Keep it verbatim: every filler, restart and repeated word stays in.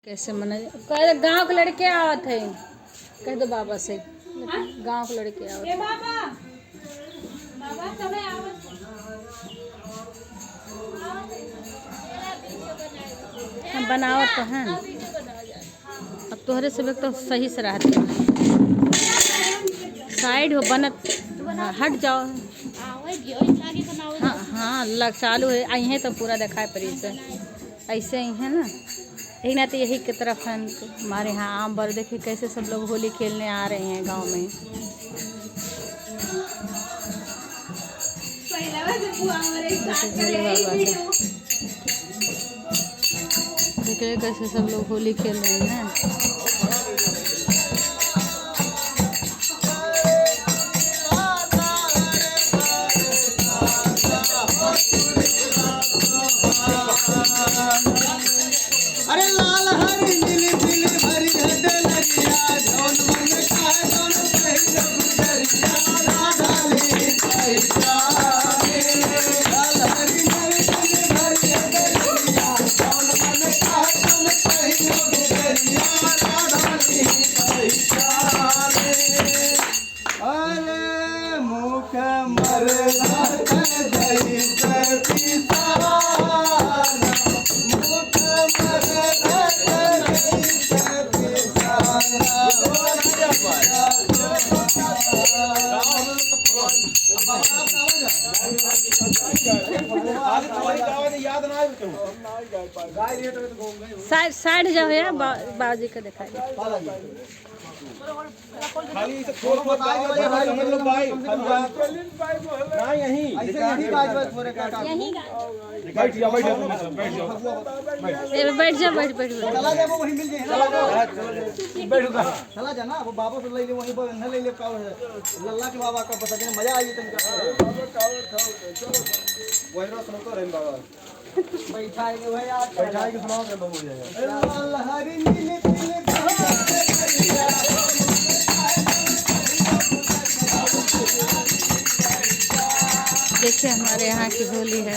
कैसे मनाई? कह दे, गाँव के लड़के आवत है, कह दो बाबा से, गाँव के लड़के आवत ए है। बाबा, बाबा, कबे आवत? हम बनावत तो हैं। अब तोहरे सब एक तो सही से रहते हैं। साइड हो बनत, हाँ, हट जाओ। हाँ, हाँ, लग चालू है, आई हैं तो पूरा दिखाई पड़ी से। ऐसे ही है ना, यही ना तो यही की तरफ है। हमारे यहाँ आम बरगद, देखिए कैसे सब लोग होली खेलने आ रहे हैं गांव में। देखिए भोले बाबा से। देखिए कैसे सब लोग होली खेल रहे हैं। अरे लाल हरी नीली पीली हरी हटे लगिया, जौन मन चाहे तौन कही जब गुजरिया, राधा ली पहचाने। लाल हरी नीली पीली हरी हटे लगिया, जौन मन चाहे तौन कही जब गुजरिया, राधा ली पहचाने। अरे मुख मरघट जैसे पिसारा, मुख मरघट जैसे पिसारा। साइड, साइड जाओ यार, बा-, बाबूजी को दिखाइए। खाली इसे खोल खोल के आवाज है, समझ लो भाई, खाली बात। ना यहीं। ऐसे यहीं का आवाज थोड़े का काम। बैठ जाओ, बैठ जाओ, बैठ जाओ। ए, बैठ जाओ, बैठ, बैठ, बैठ। चला जाबो, वहीं मिल जाए, चला जाओ। बैठ जा। चला जा ना, वो बाबा से ले ले, वहीं पर न ले ले, का है? लल्ला के बाबा का बता दे, मजा आई तनिका। वही रोज सुनतो रहे बाबा। बैठाएंगे भाई, आज बैठाएंगे, सुनाओ, क्या हो जाएगा? लाल हरी नीली पीली। देखिए, हमारे यहाँ की होली है।